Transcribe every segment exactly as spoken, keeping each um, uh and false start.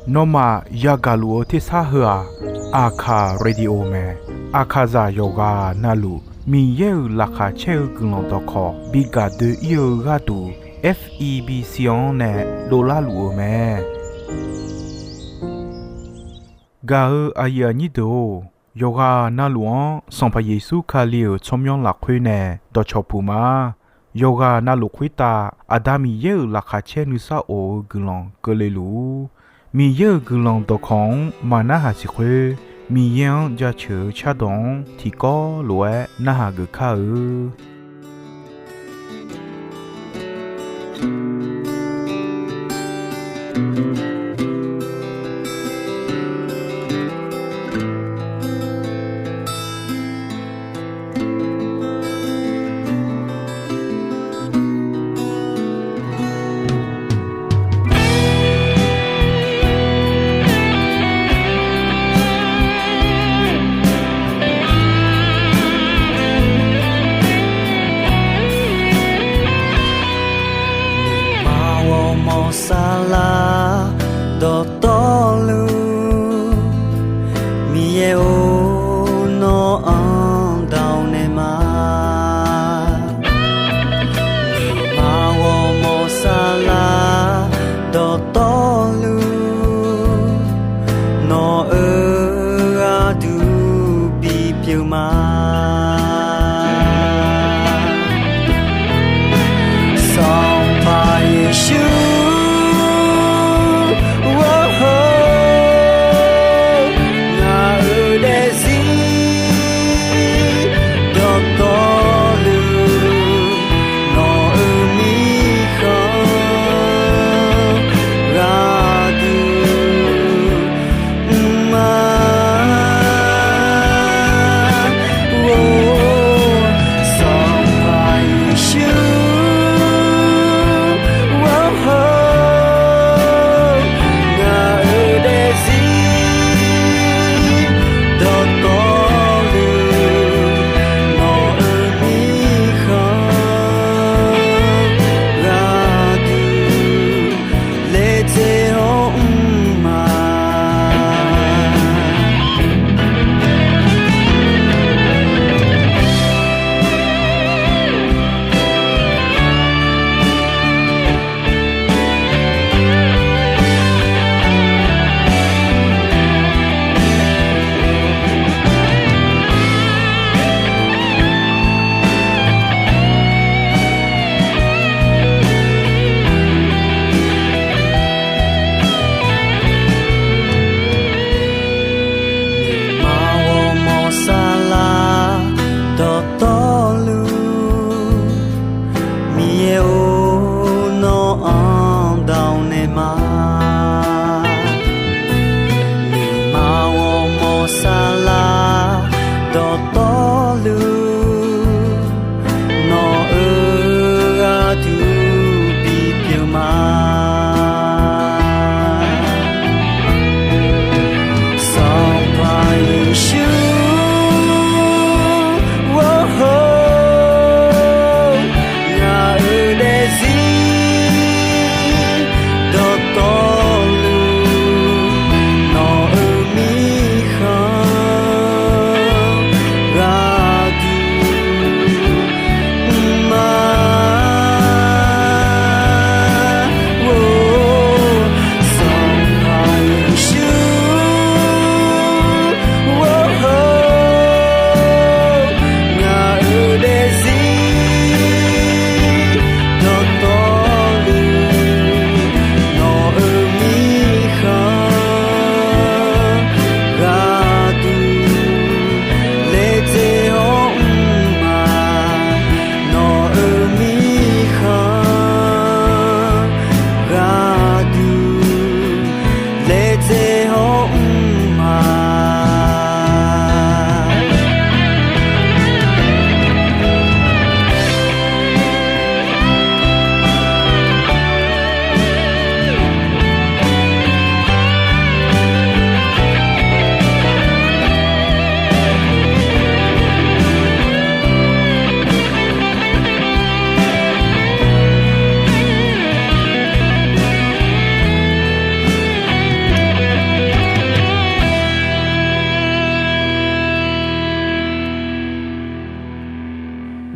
Nawmaf yagaq luf-eu tersar heu-aq, Aqkaq Radio mae. Aqkaqzaq yawqghaq navluf Miqyaer-euq laqkhaq caer-eu guiqlanq dawqkawq bi gaq doe-ir-eu gharduq, F E B C-anr nae dovlar luf-euq mae. Gaq-eu aqyuif aqnyir deuq-or, yawqghaq navluf-anr Sanqpaq Yeqsur Kali-euq tsawrmyanr lafkhoer nae dawqcawq puq ma. Yawqghaq navluf khoertav Aqda Miqyaer-euq laqkhaq caer nuisar of-eu guiqlanq keuvle luf-ur. Miqyaer-euq guiqlanq dawqkawq-anr maqnarhaq siq khoer, Miqyaer-anr jaceuq-eu cardawq-anr tiqkawv lof-aer narhaq geuf kar-eu. Nuima ghawrmawr saflar dawqtawvluf, Miqyaer-or, nawr-anr dawq naeq ma. Nuima ghawrmawr saflar dawqtawvluf, nawq-euq gharduq bipyeuf ma. Sanqpaq Yeqsur, ghawrhawr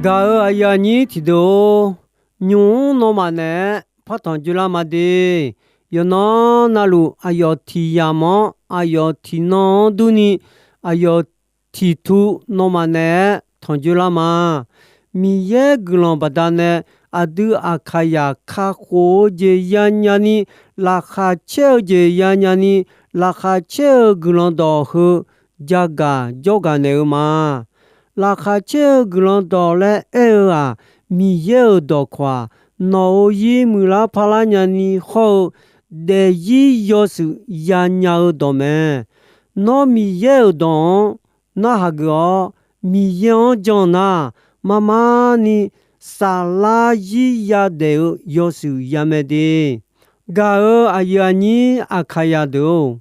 Gaq-euq aqyuif aqnyir tiqdeuq-or, nymq-mr nawmaf naeq-aer partanq dzoerlar ma de. Yawqnan navluf aqyawf tiq yamq-anr aqyawf tiqnan-anr durni, aqyawf tiqtu nawmaf naeq-aer tanq dzoerlar ma. Miqyaer guiqlanq baqdanae aqdui Aqkaqyaq kakhof-eu jeq yanya ni, laqkhaq caer-eu jeq yanya ni, laqkhaq caer-eu guiqlanq dawq heu jagaq jawrgaq naeq-eu ma. Laqkhaq caer-eu guiqlanq dawq laer aer-eu-aq, Miqyaer-euq dawqkawq-aq, nawq-euq zir muiqlar parlar nyani hawr-eu daefzir yawshuif yanya-eu dawq mae. Nawr Miqyaer-euq dawq-anr narhaq geuf-awr, Miqyaer-anr jan nar, marmar ni saflar zir yadaef-eu yawshuif ya mae de. Gaq-euq aqyuif aqnyir Aqkaqyaq deuq-or,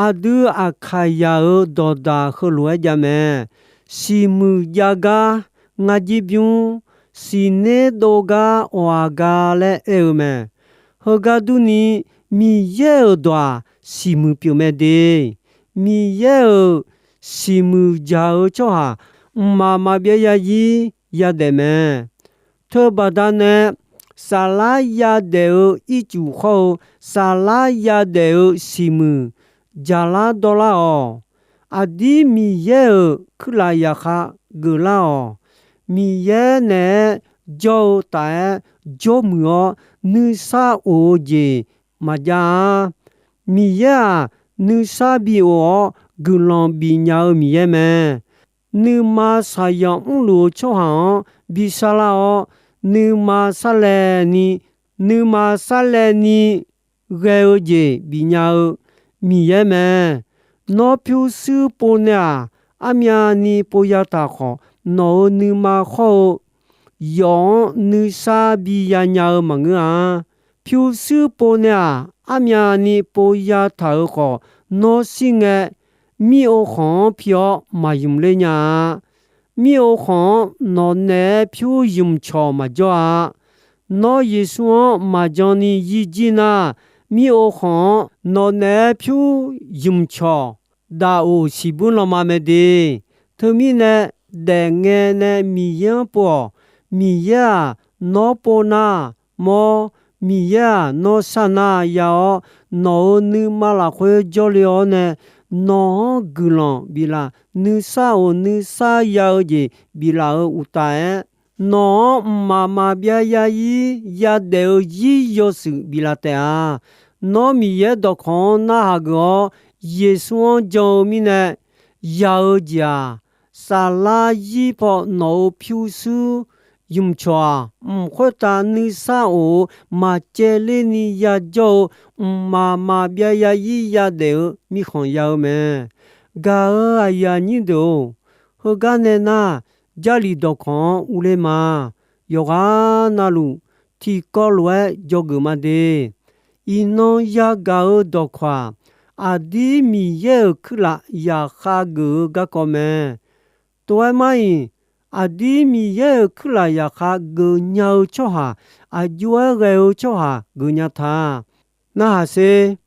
aqdui Aqkaqyaq-euq dawqdaq heulof-aer jav mae. Siqmuiq jav gar ngar jir bymr, siqner dov gar awq-aq ga laer aer-eu mae. Heugar durni, Miqyaer-euq dawq-aq siqmuiq pyeuf mae de. Miqyaer-euq siqmuiq jaq-eu tsawrhaq mqmaq maqbyav yazir yadaef mae. Teubaqda nae saflar yadaef-eu ircuf hawr-eu saflar yadaef-eu siqmuiq jaqlar dawrlar-awq. Aqdir Miqyaer-euq kuirlaf yaqkhav geuflar-awq. Miqyaer naeq-aer jawr-eu taf-aer jawrmuiq-awr nuisar of-eu jeq maqjav-a. Miqyaer-aq, nuisar bi of-awr guiqlanq bifnya-eu Miqyaer mae. Nuima shaqzanq mrluf-eu tsawrhaq-anr bi sarlar-awr, nuima sarlae ni, nuima sarlae ni ghae-eu jeq bifnya-eu Miqyaer mae. Nawr pyurshuir pov nae-aq, armyavni pov yataq khawf, nawq-euq nuima khawr-eu yawf-anr nuisar bi yanya-eu maqngeur-a. Pyurshuir pov nae-aq, armyavni pov yataq-euq khawf, nawr shir ngae, mir-ov khanq-anr pi-awr maqymq ler nya-a. Mir-ov khanq-anr nawq naeq-aer pyur ymq cawq maqjawr-a. Nawr Yeqsur-anr maqjan ni yir jir nar, mir-ov khanq-anr nawq naeq-aer pyur ymq cawq daf of siqbur lanma mae de. Teumirnae, daefngae nae Miqyaer-anr pov-awq. Miqyaer-aq, nawr pov nar mawr, Miqyaer-aq, nawr sharnar ya-awr, nawq-euq nuima lafkhoer jawrle-awr nae, nawq-anr guiqlanq biflaf, nuisar of nuisar ya-eu jeq biflaf-euq uqtaf-aer, nawq-anr mqmaq maqbyav yazir yadaef-eu zir yawshuif biflaf taef-a. Nawr Miqyaer dawqkawq-anr narhaq geuf-awr, Yeqsur-anr jan-eu mirnae, ya-eu jeq-aq, saflar zir paw nawq-euq pyurshuir ymq cawq-aq, mq khoertav nuisar of-eu maqcaevler ni yajawr-eu mqmaq maqbyav yazir yadaef-eu mirkhanq ya-eu mae. Gaq-euq aqyuif aqnyir deuq-or, heugar nae nar, Jarlif dawqkawq-anr urler ma. Yawqghaq navluf tiqkawv lof-aer dzawgeuf ma de. Iqnan yagaq-euq dawqkawq-aq, aqdir Miqyaer-euq kuirlaf yaqkhav geuf-eu garkawv mae. Tov-aer mar-iq, aqdir Miqyaer-euq kuirlaf yaqkhav geufnya-eu tsawrhaq, aqjox-aer ghae-eu tsawrhaq geufnya ta. Narhaq sher.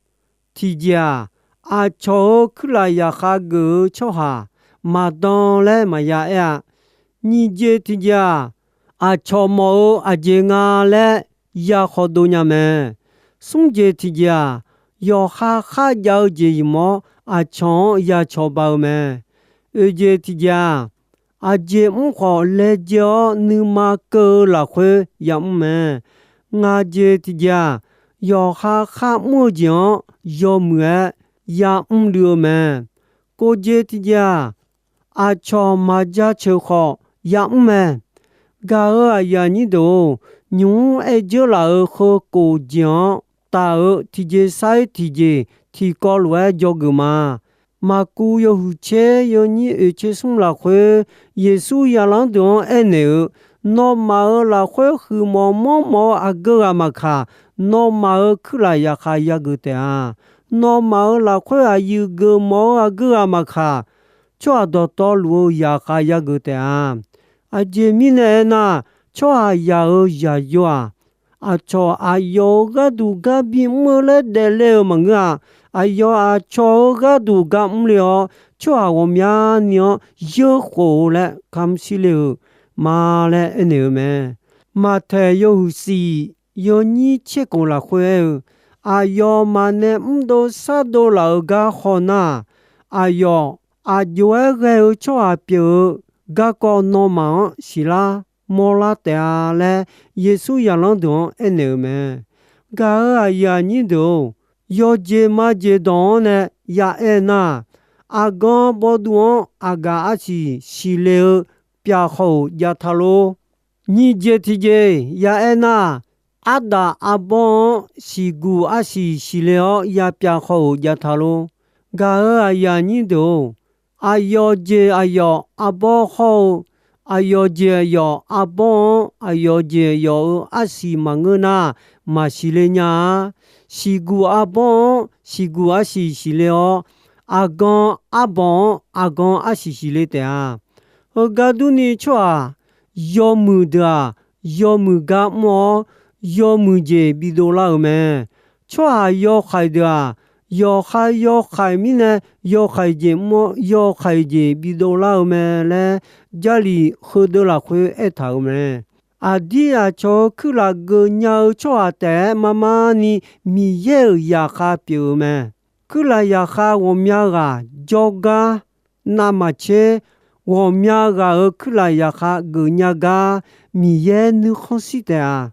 Tiqjeq-aq, aqcawq-euq kuirlaf yaqkhav geuf-eu tsawrhaq maqdan laer maqya aer-a. Nyiq jeq tiqjeq-aq, aqcawq mawf-eu aqjeq nga laer ya khawdov nya mae. Smr jeq tiqjeq-aq, yawqha kharjav-eu jeq ymq-awr aqcawq-anr ya cawba-eu mae. Oeq jeq tiqjeq-aq, aqjeq mr khawf laejae-awr nuima keuv-eu lafkhoer yamr mae. Ngaq jeq tiqjeq-aq, yawqha kharmr-eu jeq-anr yawmuiq-aer yamr luiv-eu mae. Kov jeq tiqjeq-aq, aqcawq maqjaceuq khawf yamr mae. Gaq-euq aqyuif aqnyir deuq-or, nymq-mr aer dzeur laf-euq heu kov jeq-anr taf-eu tiqjeq sar-iq tiqjeq tiqkawv lof-aer dzawgeuf ma. Maqkuv yawhuiq tser yawnyir oeq tser smr lafkhoer, Yeqsur zaqlanr deuq-anr aernaeq-eu, nawmaf-euq lafkhoer huiqmawf manrmawf-eu aqgeu ghaq maqkaq, nawmaf-euq kuirlaf yaqkhav yageuf taef-a. Nawmaf-euq lafkhoer aqyuif geufmawf-eu aqgeu ghaq maqkaq, tsawrhaq dawqtawvluf-eu yaqkhav yageuf taef-a. Aqjeq mirnae aernar, tsawrhaqzaq-euq zaqyo-aq, aqcawq aqyawf-euq gharduq gar bimr-eu laer daefle-euq maqngeur-a. Aqyawf aqcawq-euq gharduq gar mrle-awr, tsawrhaq ghawqmyani-anr yeurkhof-eu laer kamr shir le-euq, ma laer aernaeq-eu mae. Maqtaeq yawhuiq shif yawnyir tser khof lafkhoer aer-eu, aqyawfmaf nae mrdov shardov laf-euq gar haw nar, aqyawf aq jov-aer ghae-eu tsawrhaq pyeuf-eu garkawv nawmaf-anr siqlar mawrlar taef-a laer, Yeqsur zaqlanr deuq-anr aernaeq-eu mae. Gaq-euq aqyuif aqnyir deuq-or, yawqjeq majeq dawq-anr nae ya'aer nar, aqgan bawvduv-anr aqgaf arsiq siqle-eu pyaf khawf-euq jav ta lor. Nyiq jeq tiqjeq ya'aer nar, ardaf arbawr-anr siqguq arsiq siqle-awr yapyav khawf-euq jav ta lor. Gaq-euq aqyuif aqnyir deuq-or, aqyawf jeq aqyawf arbawr hawr-eu, aqyawf jeq aqyawf arbawr-anr aqyawf jeq aqyawf-euq arsiq maqngeur nar, maqsiq le nya-a. Siqguq arbawr-anr siqguq arsiq siqle-awr, aqgan arbawq-anr aqgan arsiq siqle taef-a. Heugar durni tsawrhaq yawmuiq deuq-aq, yawmuiq gar mr-awr, yawmuiq jeq bidov lar-euq mae. Tsawrhaq yawhaiq deuq-aq, yawqha yawhaiq mirnae yawhaiq jeq mr-awr, yawhaiq jeq bidov lar-eu mae laer, Jarlif heudeuv lafkhoer aertaq-euq mae. Aqdir aqcawq-eu kuirlaf geufnya-eu tsawrhaq taef-aer marmar ni Miqyaer-euq zaqkhav pyeuf-eu mae. Kuirlaf zaqkhav ghawqmya ghaq jawrgar navmaqtser, ghawqmya ghaq-euq kuirlaf zaqkhav geufnya gar Miqyaer nuikhanr shir taef-a.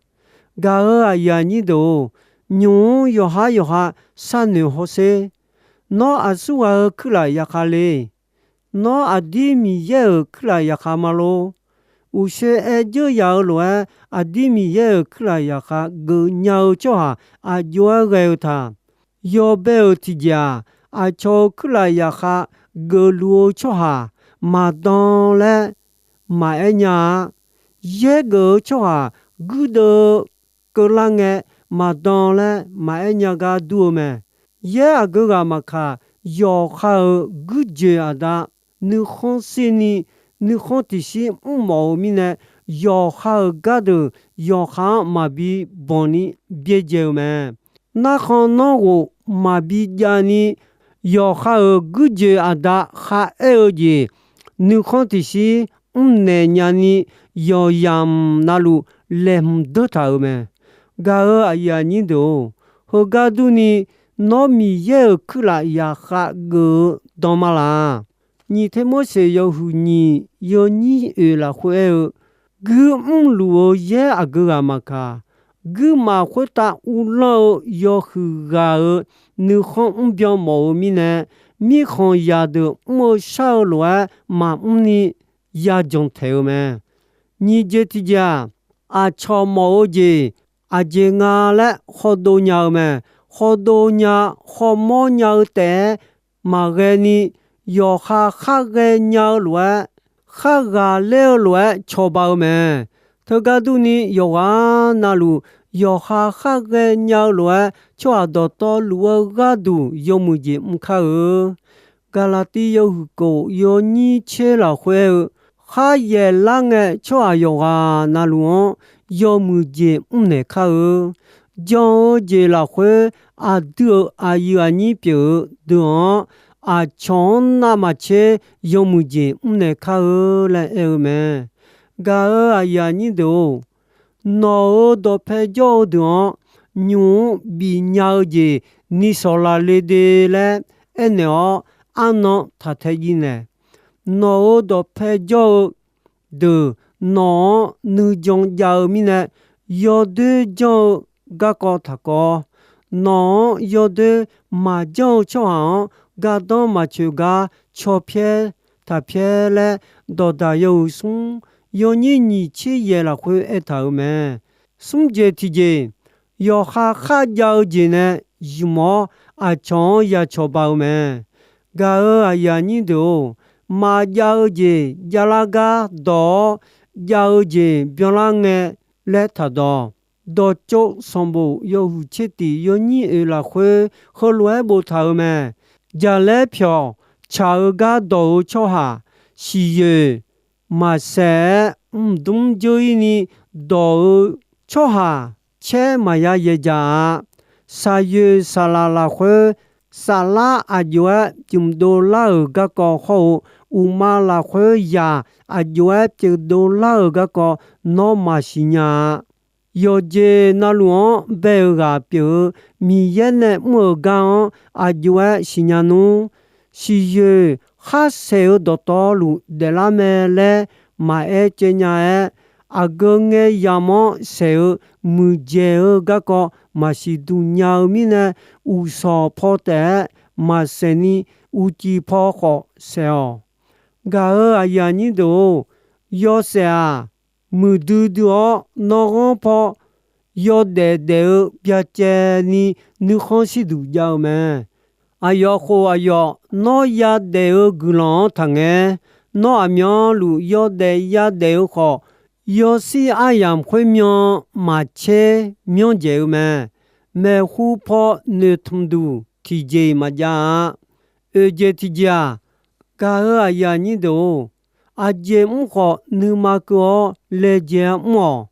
Gaq-euq aqyuif aqnyir deuq-or, nymq-mr yawqhar yawqha sharnoeq hawsher. Nawr aqsur ghaq-euq kuirlaf zaqkhav le. Nawr aqdir Miqyaer-euq kuirlaf zaqkhav ma lor. Uqshoe aer dzeur yaq-eu lof-aer, aqdir Miqyaer-euq kuirlaf zaqkhav geufnya-eu tsawrhaq aq jov-aer ghae-eu taq. Yawbae-euq tiqjeq-aq, aqcawq-eu kuirlaf zaqkhav geufluf-eu tsawrhaq maqdan laer maqaer nya-a. Yaer geuf-eu tsawrhaq guirdeuv keuvlar ngae maqdan laer maqaer nya gar dur-eu mae. Yaer aqgeu ghaq maqkaq, yawqha-euq guirjoeq aqda nuikhanr shirni, nuikhanr tiqshir mrmawf-eu mirnae, yawqha-euq gardeuq yawqha-anr maqbi banq ni byaerdzae-eu mae. Narkhan nanrghof maqbi javni, yawqha-euq guirjoeq aqda kharaer-eu jeq nuikhanr tiqshir mrnaeq nyani, yawqyamq navluf laeqhmq deur taq-euq mae. Gaq-euq aqyuif aqnyir deuq-or, heugar durni, nawr Miqyaer-euq kuirlaf zaqkhav geuf-eu dan ma laq. Nyiq Termorseq yawhuiq nyiq yawnyir oeq lafkhoer aer-eu, guir mrluf-eu yaer aqgeu ghaq maqkaq, guirmaf khoertav uvlanr-eu yawhuiq ghaq-euq nuikhanr mrbyan mawf-eu mirnae, mirkhanq zaqdeuq mr-eu shar-eu lof-aer maqmr ni yajanq taeq-eu mae. Nyiq jeq tiqjeq-aq, aqcawq mawf-eu jeq aqjeq nga laer khawdov nya-eu mae. Khawdov nya khawmawr nya-eu taef-aer maqghae ni, yawqha khar ghaenya-eu lof-aer, khar ghaqler-eu lof-aer cawba-eu mae. Teugar durni, yawqghaq navluf yawqha khar ghaenya-eu lof-aer tsawrhaq dawqtawvluf-eu gharduq yawmuiq jeq mr kar-eu. Gaqlaqtiv yawhuiq kof yawnyir tser lafkhoer aer-eu, khar yaeqlar ngae tsawrhaq yawqghaq navluf-anr yawmuiq jeq mrnaeq kar-eu. Jan-eu jeq lafkhoer aqdui-euq aqyuif aqnyir pyeuf-eu deuq-anr, aqcawq-anr navmaqtser yawmuiq jeq mrnaeq kar-eu laer aer-eu mae. Gaq-euq aqyuif aqnyir deuq-or, nawq-euq dawqpae jawr-eu deuq-anr nymq-mr bifnya-eu jeq ni sawqlaq le de laer aernaeq-awr, arnan taq tae jiv naeq. Nawq-euq dawqpae jawr-eu deuq nawq-anr nuijan jav-eu mirnae, yawdoer janr-eu garkawv taq kawv. Nawq-anr yawdoer maqjanr-eu tsawrhaq-anr gardanr maqtsoeq gar caw pyaer taq pyaer laer, dawqdaq yawhuiq smr yawnyir nyiq tser yaeq lafkhoer aertaq-euq mae. Smr jeq tiqjeq, yawqha kharjav-eu jeq nae ymq-awr aqcawq-anr ya cawba-eu mae. Gaq-euq aqyuif aqnyir deuq-or, maqjav-eu jeq javlar gar dawq-awr, jav-eu jeq byanlar ngae laer taqdawq. Dawqtsov sanqbof yawhuiq tser tiq yawnyir oeq lafkhoer heulof-aer boftaq-euq mae. Jaqlaer pyawq tsaq-eu gar dawq-eu tsawrhaq, siqyoeq maqsaef-aer mqdmr dzeur-ir ni dawq-eu tsawrhaq caer maqya yaeq dzaq-a. Saqyoeq saqlaq lafkhoer saflar aq jov-aer jmq dovlar-euq garkawv hawr-eu uqma lafkhoer yaq aqjox-aer pyeufdov lar-euq garkawv nawr maqsiq nya-a. Yawqjeq navluf-anr bae-euq ghaq pyeuf-eu Miqyaer nae mr-euq gar-anr aqjox-aer siqnya nmr. Siqyoeq kharsaeq-eu dawqtawvluf daeflar mae laer maqaer caev nya-aer, aqgeu ngae yamq-anr saeq-eu muiqdzaeq-eu garkawv maqsiq duq nya-eu mirnae, uqshawq paw taef-aer maqsaeq ni uqcif paw khawf saeq-awq. Gaq-euq aqyuif aqnyir deuq-or, yawshaef-aq, muiqdui dui-awr nawr ghanr paw yawdaef daef-eu byacaevni nuikhanr shirduq jav-eu mae. Aqyawf khof aqyawf nawr yadaef-eu guiqlanq-anr taqngae. Nawr aqmyanluf yawdaef yadaef-eu khawf, yawshir aryamq khoermyan maqtser myanr dzaeq-eu mae. Maeqhu paw noeqtmq duq tiqjeq-iq maqjav-a. Oeq jeq tiqjeq-aq, gaq-euq aqyuif aqnyir deuq-or, aqjeq mr khawf nuima keuv-awr laejae-awr mr-awq.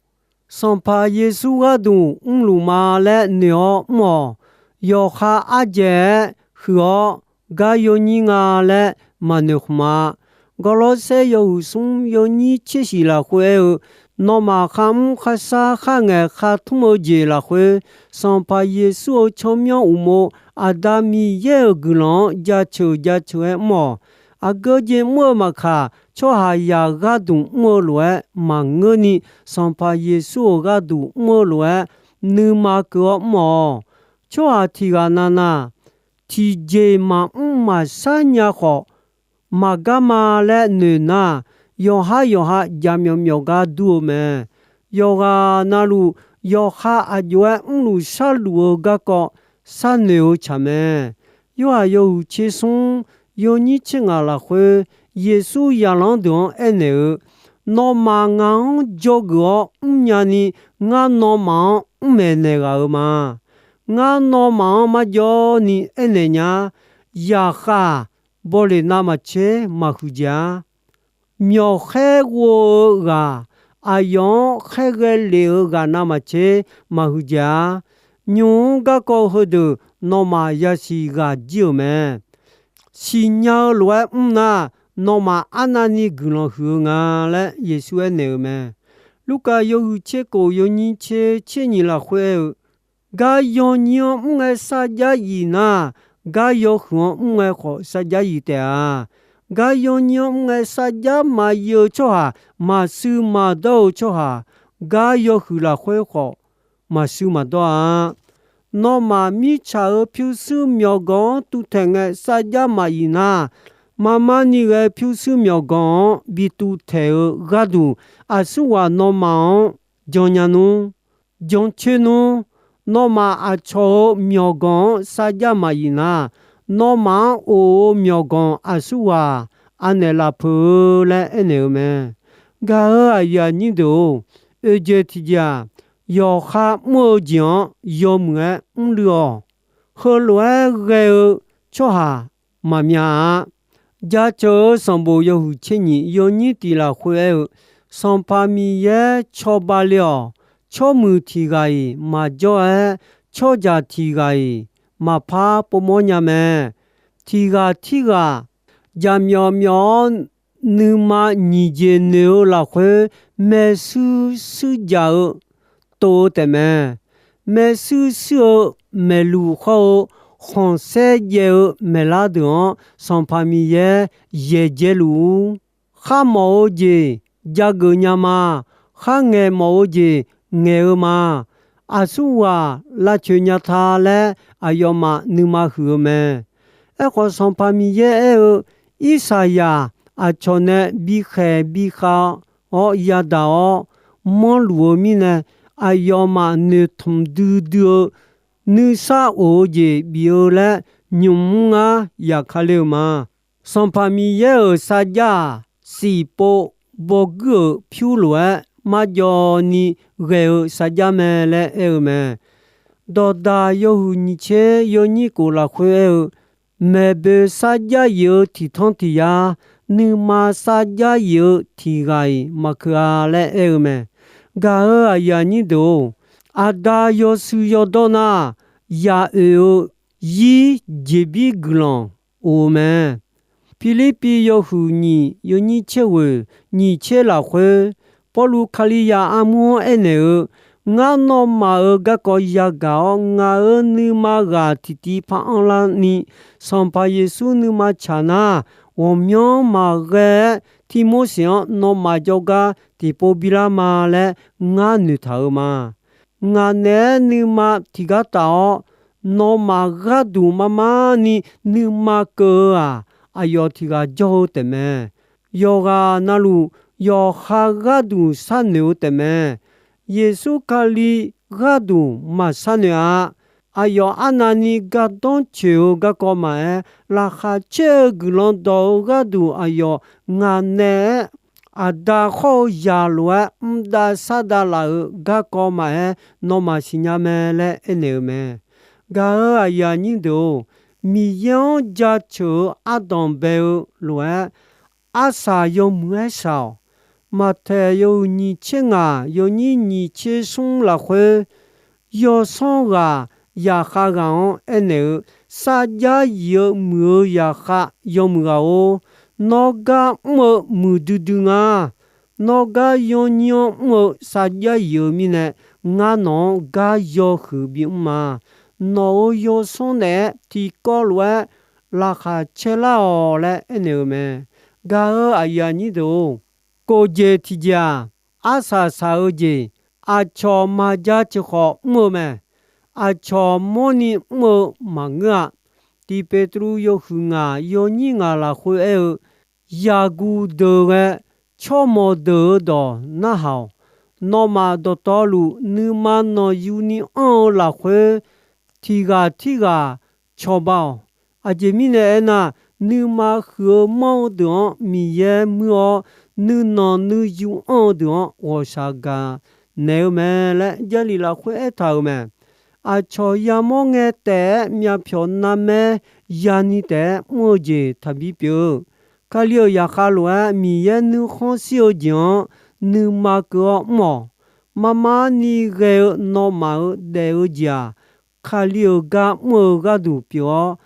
Sanqpaq Yeqsur gharduq mrluf ma laer noeq-awr mr-awq. Yawqha ardzaeq-aer huiq-awr gar yawnyir nga laer maqnoeq khmq-a. Gawrlawrsaer yawhuiq smr yawnyir tser shiq lafkhoer aer-eu, nawmaf kharmr kharsar kharngaeq khartmr-eu jeq lafkhoer, Sanqpaq Yeqsur-euq tsawrmyanr uqmov Aqda Miqyaer-euq guiqlanq-anr jaceuq jaceuq-aer mr-awq. Aqgeu jeq mr-eu maqkaq, tsawrhaqzaq gharduq mr-eu lof-aer maqngeurni, Sanqpaq Yeqsur-euq gharduq mr-eu lof-aer nuima keuv-awr mr-awq. Tsawrhaq tiq ghaq navnav tiqjeq maqmr maqshar nya khawf, maqgar ma laer noeq nar, yawqhar yawqha jaqmyawf myawf gar dur-eu mae. Yawqghaq navluf, yawqha aqjox-aer mrluf sharluf-eu garkawv sharnoeq-eu tsaq mae. Yorhaq yawhuiq tser smr yawnyir tser ngaq lafkhoer, Yeqsur zaqlanr deuq-anr aernaeq-eu, Nawmaf ngaq-anr dzawgeuf-awr mrnya ni, ngar nawmaf-anr mr maeqnaeq ghaq-euq ma. Ngar nawmaf-anr marjawv ni aernaeq nya. Zaqkhav bawleq navmaqtser maqhuiq dzaeq-a. Myawqkhaer ghov-eu ghaq, aqyawf-anr khaerghae lef-eu ghaq navmaqtser maqhuiq dzaeq-a. Nymq-mr garkawv heudeuq nawmaf yasiq ghaq jir-euq mae. Siqnya-eu lof-aer mr nar, nawmaf arnavni guiqlanq huiq-eu nga laer Yeqsur aernaeq-euq mae. Lurkaf yawhuiq tser kof yawnyir tser tser nyiq lafkhoer aer-eu, gar yawnyir-anr mr ngae sarjax yif nar, gar yawhuiq-anr mr ngae khawf sarjax yif taef-a. Gar yawnyir-anr mr ngae sarjax maqyif-eu tsawrhaq, maqshuir maqdawr-eu tsawrhaq, gar yawhuiq lafkhoer khawf maqshuir maqdawr-a. Nawmaf mirtsaq-euq pyurshuir myawqganq-anr tuvtaeq ngae sarjax maqyif nar, marmar ni ghae pyurshuir myawqganq-anr bi tuvtaeq-eu gharduq, aqsurghaq nawmaf-anr jannya nmr, jancoer nmr. Nawmaf aqcawq-euq myawqganq-anr sarjax maqyif nar, nawmaf-anr of-eu myawqganq aqsurghaq anaeq lafpeuq-eu laer aernaeq-eu mae. Gaq-euq aqyuif aqnyir deuq-or, oejeq tiqjeq-aq, yawqha mr-eu jeq-anr yawmuiq-aer mrluiv-awq. Heulof-aer ghae-eu tsawrhaq maqmya-a. Jaceuq-eu sanqbof yawhuiq tser nyiq yawnyir tiq lafkhoer aer-eu, Sanqpaq Miqyaer cawba le-awq. Tsawrmuiq tiq ghaq-iq maqjawr-aer, tsawrjaq tiq ghaq-iq maqpar povmawr nya mae. Tiq ghaq tirghaq jaqmyawf myawf-awr, nuima nyiq jeq noeq-eu lafkhoer, maershuir shuir jaq-eu tov-eu taefmae. Maershuir shuir-eu maeqluq hawr-eu khanqsaer jaev-eu maeqlar deuq-anr, Sanqpaq Miqyaer yaeqjae luf-ur. Kharmawf-eu jeq jageuf nya ma. Kharngaeq mawf-eu jeq ngaeq-eu ma. Aqsurghaq lavcoeq nya ta laer aqyawfmaf nuima huiq-eu mae. Aerkhawf, Sanqpaq Miqyaer aer-eu, Irsaqyaq aqcawq nae bikhaeq bikhav-awr yadaq-awr manrluf-eu mirnae, aqyawfmaf noeqtmq duidui-eu nuisar of-eu jeq bif-eu laer nymq mr ngar yaqka le-euq ma. Sanqpaq Miqyaer-euq sarjax-aq, siqpov bawguir-euq pyur lof-aer marjawv ni ghae-eu sarjax mae laer aer-eu mae. Dawqdaq yawhuiq nyiq tser yawnyir kof lafkhoer aer-eu, maeqboe sarjax yif-eu tiq tanr tiq yar, nuima sarjax yif-eu tiq ghaq-iq maqkeuv-a laer aer-eu mae. Gaq-euq aqyuif aqnyir deuq-or, aqda yawshuif yawdawr nar, yaq oeq-eu zir jeqbir guiqlanq of-eu mae. Pirlirpiv yawhuiq nyiq yawnyir tser ghoeq nyiq tser lafkhoer, Pawrluv Kalizaq armur-anr aernaeq-eu, Ngar nawmaf-euq garkawv yagaq-awr, ngaq-euq nuima ghaq tiqtiv par anrlar ni, Sanqpaq Yeqsur nuima tsaq nar, ghawqmyanr maqghae-aer Tirmorseq-anr nawmaf jawrgar tiqpov bilar ma laer ngar noeqtaq-euq ma. Ngaq naeq-aer nuima tiqgar taf-awr, nawmaf gharduq mar mar ni nuima keuv-eu-aq, aqyawf tiq ghaq jawr-eu taefmae. Yawqghaq na luf yawqha gharduq sharnoeq-eu taefmae. Yeqsur Kali gharduq maqsharnoeq-a. Aqyawf arnavni gardanr tsoeq-eu garkawv maqaer, laqkhaq caer-eu guiqlanq dawq-eu gharduq aqyawf ngaq naeq-aer aqda khawr-eu zaq lof-aer mrdav shardav laf-euq garkawv maqaer, nawmaf siqnya mae laer aernaeq-eu mae. Gaq-euq aqyuif aqnyir deuq-or, Miqyaer-anr jaceuq-eu ardanq bae-eu lof-aer, arsaq yawmuiq-aer shaq-awq. Maqtaeq yawhuiq nyiq tser ngaq yawnyir nyiq tser smr lafkhoer, yawsanr ghaq zaqkhav ghaq-anr aernaeq-eu, Sarjax yif-eu muiq-eu zaqkhav yawmuiq ghaq-or, nawr gar mr-eu muiqdui dui nga. Nawr gar yawnyir-anr mr-eu sarjax yif-eu mirnae, ngar nawq-anr gar yawhuiq bimr ma. Nawq-euq yawsanr naeq-aer tiqkawv lof-aer laqkhaq caerlar-awq laer aernaeq-eu mae. Gaq-euq aqyuif aqnyir deuq-or, kof jeq tiqjeq-aq, arsaq saq-eu jeq, aqcawq maqja ceuq khawf mr-eu mae. Aqcawq mawrni mr-eu maqngeur-a. Tiq Peqtruv yawhuiq ngaq yawnyir ngaq lafkhoer aer-eu, Yaqguq deuq ghae tsawrmawq deuq-euq dawq narhaq-awq. Nawmaf dawqtawvluf nuima nanqyuni anr-eu lafkhoer, tiq ghaq tirghaq cawba-awq. Aqjeq mirnae aernar, nuima huiq-eu manr-eu deuq-anr Miqyaer muir-awr, nuinanq nuiyu anr-eu deuq-anr ghawqshaq gaq naeq-eu mae laer Jarlif lafkhoer aertaq-euq mae. Aqcawq yamawr ngae taef-aer myavpyawq narmaer yani taef-aer mr-eu jeq taqbi pyeuf-eu, Kali-euq zaqkhav lof-aer Miqyaer nuikhanr shir-eu jeq-anr nuima keuv-awr mr-awq. Mar mar ni ghae-eu nawmaf-euq daef-eu jeq-aq, Kali-euq gar mr-eu gharduq pyeuf-awr,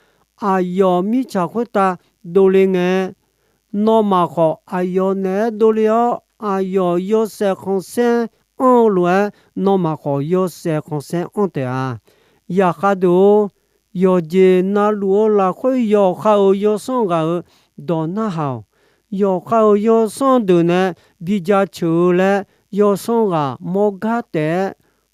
aqyawf mirtsaq khoertav dovle ngae, nawmaf khawf aqyawf naeq-aer dovle-awr, aqyawf yawshaef khanqsaer anr-eu lof-aer, nawmaf khawf yawshaef khanqsaer anr taef-a. Zaqkhav deuq-or, yawqjeq na luf-eu lafkhoer yawqha-euq yawsanr ghaq-euq dawq narhaq-awq. Yawqha-euq yawsanr deuq nae bi jaceuq-eu laer, yawsanr ghaq mawrgar taef-aer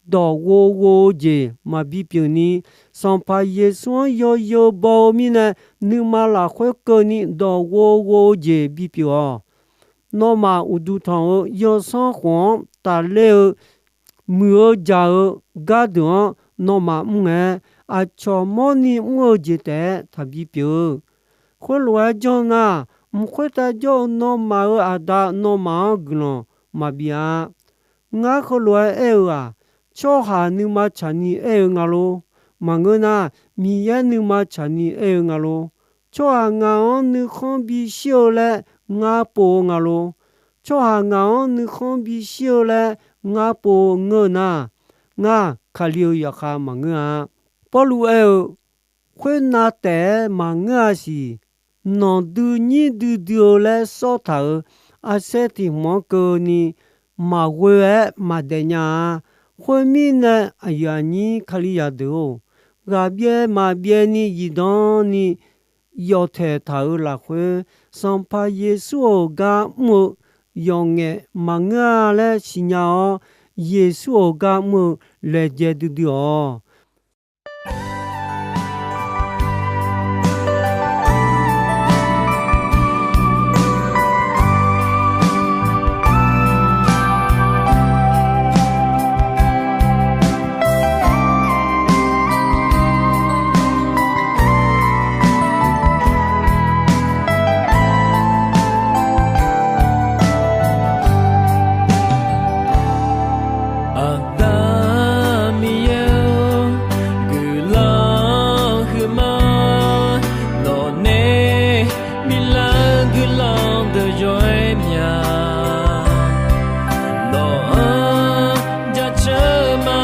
dawq ghov ghov-eu jeq maqbi pyeuf ni, Sanqpaq Yeqsur-anr yawzeu baw-eu mirnae, nuima lafkhoer keuvni dawq ghov ghov-eu jeq bipyeuf-awq. Nawmaf uqduq tanq-eu yawsanr khof-anr tafler-eu muiq-eu jaq-eu gardeuq-anr nawmaf mr ngae, aqcawq mawrni mr-eu jeq taef-aer taqbi pyeuf-eu. Khoerlof-aer janr nar, mq khoertav jawr-eu nawmaf-euq Aqda nawmaf-anr guiqlanq maqbif-a. Ngar heulof-aer aer-eu-aq, tsawrhaq nuima tsaqni aer-eu nga lor. Maqngeur nar, Miqyaer nuima tsaqni aer-eu nga lor. Tsawrhaq ngaq-anr nuikhanr bishir-eu laer ngar pov-eu nga lor. Tsawrhaq ngaq-anr nuikhanr bishir-eu laer ngar pov-eu ngeur-eu nar, ngar Kali-euq zaqkhav maqngeur-a. Pawrluv aer-eu, khoernav taef-aer maqngeur-a siq. Nanqdui nyir duidui-eu laer sawr taq-euq arsaer tiq hmq-anr keuvni maqghoe-aer maqdaef nya-a. Khoermirnae, aqyuif aqnyir Kalizaq deuq-or, ghaqbyaev maqbyaev ni zifdan ni yawtaeq taq-euq lafkhoer, Sanqpaq Yeqsur-euq gar mr-eu yawqngaef maqngeur-a laer siqnya-awr, Yeqsur-euq gar mr-eu laejae duidui-awq. Aqda Miqyaer-or, guiqlanq huiqma, nawqnae biflar-eu guiqlanq deuq yawf-aer mya. Nawq-anr jaceuq-eu ma,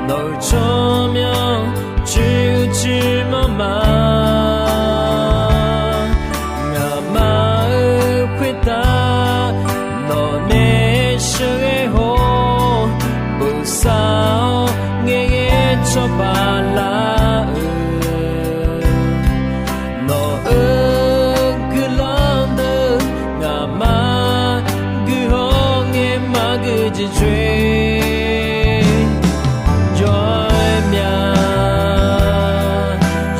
nawq-euq tsawrmyanr coer-eu coer manr ma. Ngaqma cawba lar-euq, nawq-euq guiqlanq deuq ngaqma guiqhawr ngae maqgui jeq coer, jawr mya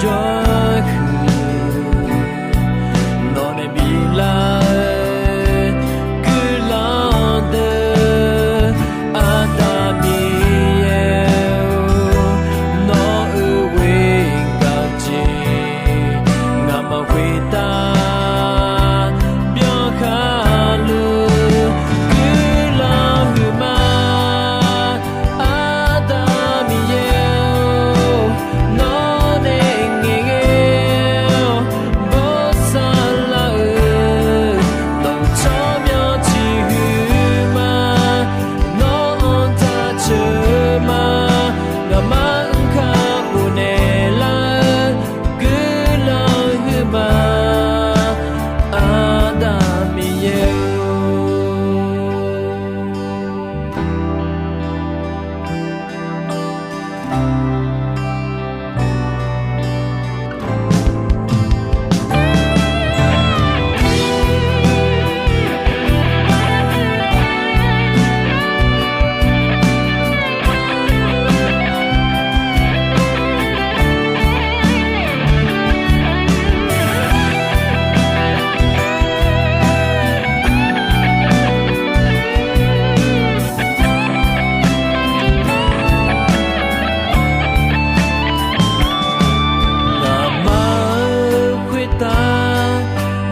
jawr huiq, nawq nae biflar-eu guiqlanq deuq, Aqda Miqyaer-or, nawq-euq ghoer gaq jeq ngaqma khoertav byankhaqluf guiqlanq huiqma. Aqda Miqyaer-or, nawr nae ngaeqghae-awr borsaq lar-euq, nawq-euq tsawrmyanr tiq huiq ma. Nawr-anr taq ceuq ma. Ngaqma-anr kakhof naeqlar-eu guiqlanq huiqma. Aqda Miqyaer-or. Ngaqma-euq khoertav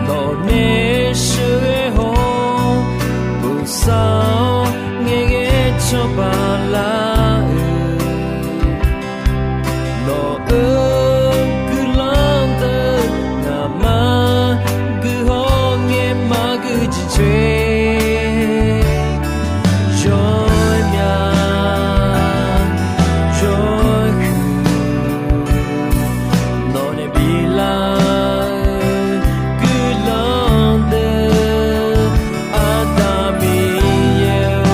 nawq nae sheuqghae haw-awr, bosav-awr ngaeqghae cawba lar-euq, nawq-euq guiqlanq deuq ngaqma guiqhawr ngae maqgui jeq coer, jawr mya jawr huiq, nawq nae biflar-eu guiqlanq deuq, Aqda Miqyaer-or,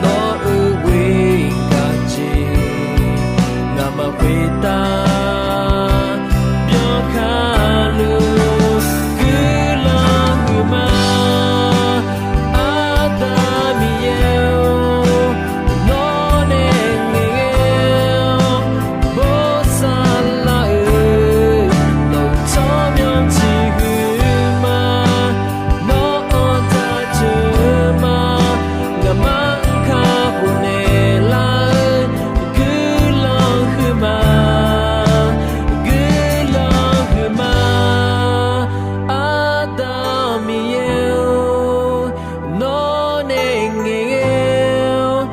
nawq-euq ghoer gaq jeq ngaqma khoertav byankhaqluf guiqlanq huiqma. Aqda Miqyaer-or, nawr nae ngaeqghae-awr borsaq lar-euq, nawq-euq tsawrmyanr tiq huiq ma. Nawr-anr taq ceuq ma. Ngaqma-anr kakhof naeqlar-eu guiqlanq huiqma. Guiqlanq huiqma. Aqda Miqyaer-or, nawr nae ngaeqghae-awr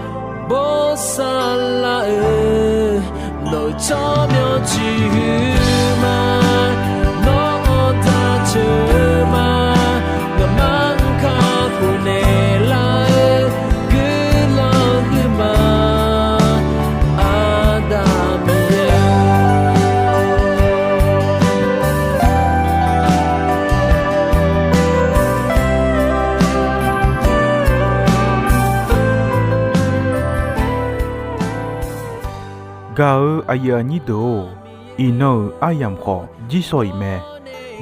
borsaq lar-euq, nawq-euq tsawrmyanr tiq huiq ma. Nawr-anr taq ceuq ma. Ngaqma-anr kakhof naeqlar-eu guiqlanq huiqma. Aqda Miqyaer-or. Gaq-eu aqyuif aqnyir deuq-or, iqnan-euq aryamq khawf jirsawq iq mae.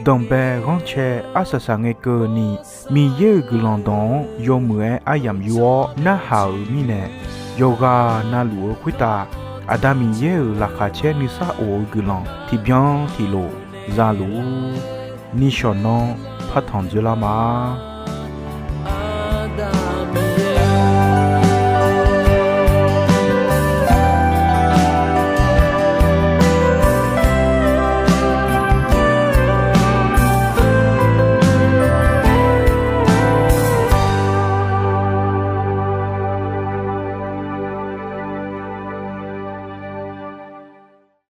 Danqbae ghanrcae arsaq saqngae keuvni, Miqyaer-euq guiqlanq dawq-anr yawmuiq-aer aryamq yur-awr narhaq-euq mirnae, yawqghaq navluf-eu khoertav Aqda Miqyaer-euq laqkhaq caer nuisar of-eu guiqlanq tiqbyan tiqlof zaluf-ur. Nishawq nanr partanq dzoerlar ma.